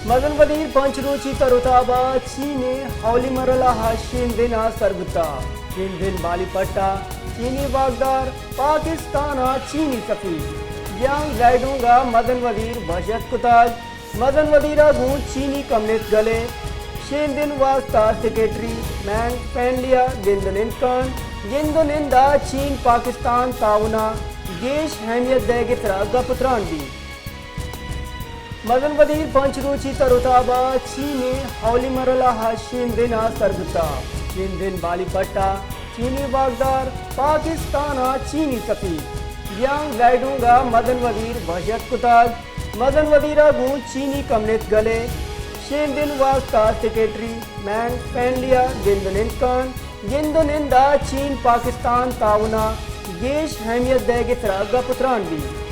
مزن وزیر پنچ روچی تر و تاب ءَ چین ءِ اولی مرحلہ ءِ شیندن ءَ سر بوتگ۔ شیندن بالی پٹ ءَ چینی واکدار، پاکستان ءِ چینی سفیر جیانگ زیڈونگ ءَ مزن وزیر بہشت کتگ۔ مزن وزیر ءَ گوں چینی کمنت گل ءِ شیندن واستہ سیکرٹری مینگ فینلی ءَ گند ءُ نند کنت۔ گند ءُ نند ءَ چین پاکستان تعاون ءَ گیش اہمیت دئیگ ءِ سرا گپ ءُ تران بیت۔ مزن وزیر پنچ روچی تر و تاب ءَ چین ءِ اولی مرحلہ ءِ شیندن ءَ سر بوتگ۔ شیندن بالی پٹ ءَ چینی واکدار، پاکستان ءِ چینی سفیر جیانگ زیڈونگ ءَ مزن وزیر بہشت کتگ۔ مزن وزیر ءَ گوں چینی کمنت گل ءِ شیندن واستہ سیکرٹری مینگ فینلی ءَ گند ءُ نند کنت۔ گند ءُ نند ءَ چین پاکستان تعاون ءَ گیش اہمیت دئیگ ءِ سرا گپ ءُ تران بیت۔